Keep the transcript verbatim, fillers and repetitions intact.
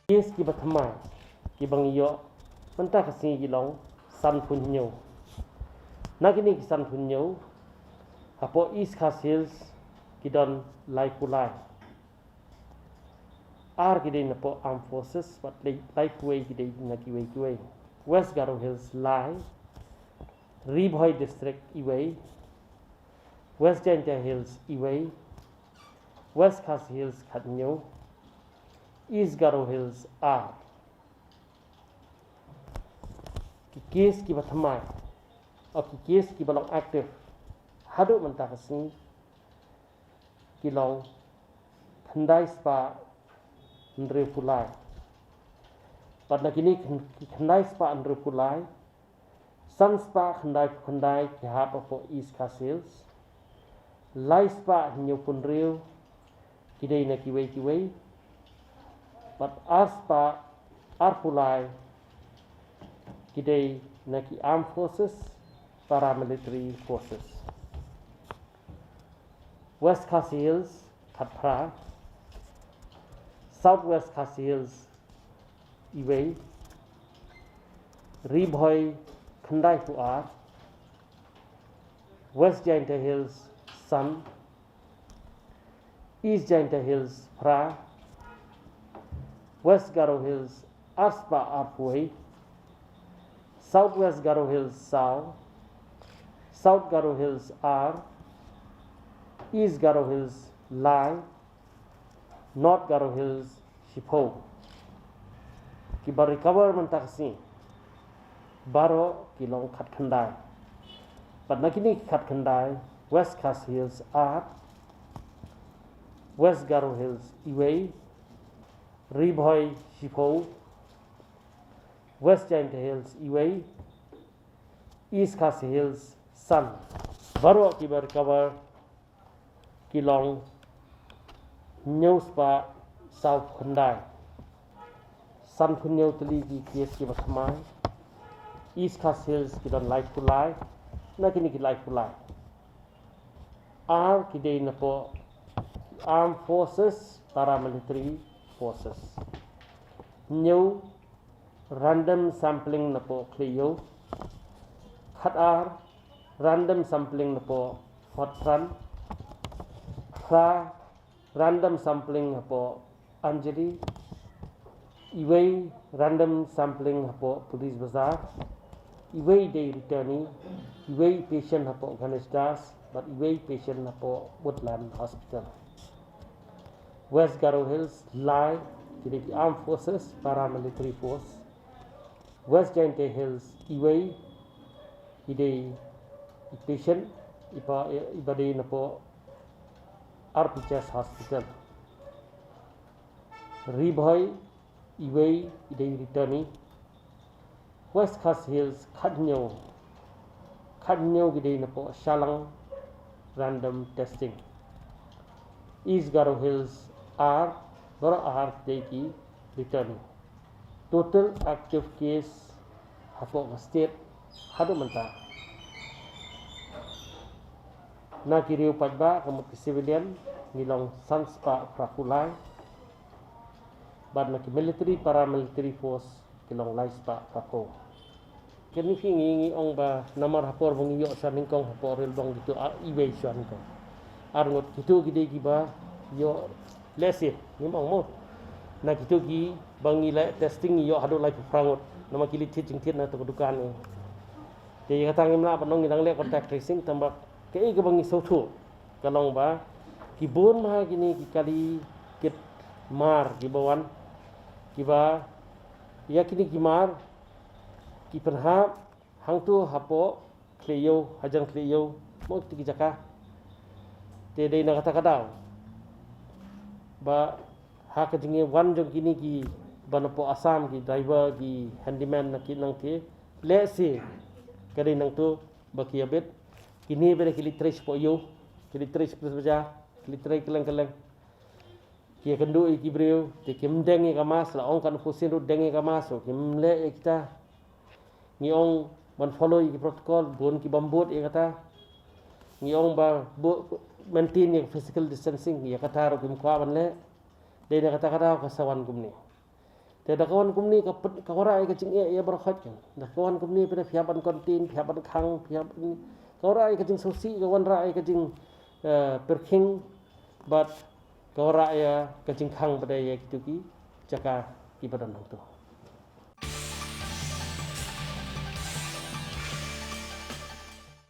Case kiba thymmai kiba ngi ïoh mynta ka sngi ki long sanphew hynñiew. Na kine ki sanphew hynñiew, hapoh East Khasi Hills ki don laiphew lai. Ar ki dei napoh Armed Forces, bad lai, laiphew wei ki dei na kiwei kiwei. West Garo Hills lai, Ri Bhoi District iwei, West Jaintia Hills iwei, West Khasi Hills khathynñiew, East Garo Hills ar. Ki case kiba thymmai, o ki case kiba long active haduh mynta ka sngi ki long khyndai spah hynriewphew lai. Bad na kine khyn-, ki khyndai spah hynriewphew lai, san spah khyndaiphew khyndai ki hap hapoh East Khasi Hills, lai spah hynñiewphew hynriew ki dei na kiwei kiwei, bad ar spah arphew lai ki dei na ki Armed Forces, Paramilitary Forces. West Khasi Hills khatphra, South West Khasi Hills iwei, Ri Bhoi khyndaiphew ar, West Jaintia Hills san, East Jaintia Hills phra, West Garo Hills ar spah arphew wei, South West Garo Hills saw, South Garo Hills ar, East Garo Hills lai, North Garo Hills shiphew. Kiba recover mynta ka sngi baroh ki long khatkhyndai. Bad na kine ki khatkhyndai, West Khasi Hills ar, West Garo Hills iwei, Ri Bhoi shiphew, West Jaintia Hills iwei, East Khasi Hills san. Baroh kiba recover ki long hynñiew spah sawphew khyndai. Sanphew hynñiew tylli ki case kiba thymmai. East Khasi Hills ki don laiphew lai. Na kine ki laiphew lai, ar ki dei napoh Armed Forces, Paramilitary Forces. Hynñiew, random sampling napoh Khlieh Ïew. Khatar, random sampling napoh Hot Pran. Phra, random sampling hapoh Anjali. Iwei, random sampling hapoh Police Bazar. Iwei dei returnee. Iwei patient hapoh Ganesh Das, bad iwei patient hapoh Woodland Hospital. West Garo Hills lai, ki dei ki Armed Forces, Paramilitary Force. West Jaintia Hills iwei, i dei i patient, i pa, i ba dei napoh R P H S Hospital. Ri Bhoi iwei, i dei returnee. West Khasi Hills khathynñiew, khathynñiew ki dei napoh Shallang, random testing. East Garo Hills ar, baroh ar dei ki returnee. Total active case hapoh ka state haduh mynta, na ki riew paidbah ka mut ki civilian, ngi long san spah phraphew lai. Bad na ki military, paramilitary force ki long lai spah phraphew. Kane phi ngi, ngi ong ba namar ha por ba ngi ïoh shuwa nyngkong hapoh Railbong kito, ah, iwei shuwa nyngkong. Ar ngut, kito ki dei kiba ïoh lehse, ngim ong mo. Na kito kiba ngi leh testing ngi ïoh haduh laiphew phra ngut. Namar ki leit thied jingthied na kato ka dukan, eh. Te ïa kata ngim lah ban ong ngi dang leh contact tracing, tangba kaei kaba ngi sngewthuh ka long ba ki bun bha kine ki kali kit mar kiba wan, kiba ïa kine ki mar ki pynhap hangto hapoh Khlieh Ïew, hajan Khlieh Ïew, mo kito ki jaka. Te dei na kata ka daw ba ha ka jingïawan jong kine kiba napoh Assam, ki driver, ki handyman, na ki nangta, lehse ka dei nangto ba ki ïa bit. Kine ba dei ki leit trei shapoh ïew, ki leit trei sha police bazaar, ki leit trei kylleng kylleng. Ki ïakynduh ïa ki briew, te kim deng ïa ka mask, la ong katno phew sien ruh deng ïa ka mask ruh kim leh ïa kita. Ngi ong ban follow ïa ki protocol, bun ki bym bud ïa kata. Ngi ong ba bud, maintain ïa ka physical distancing, ïa kata ruh kim kwah ban leh. Dei na kata ka daw ka sa wan kumne. Te da ka wan kumne ka pyn-, ka wanrah ïa ka jingeh ïa baroh khoit kan. Da ka wan kumne phi hap ban contain, phi hap ban khang, phi hap ban, ka wanrah ïa ka jingsngewsih, ka wanrah ïa ka jing, eh, pyrkhing, bad ka wanrah ïa ka jingkhang pat ïa kito ki jaka kiba don hangto.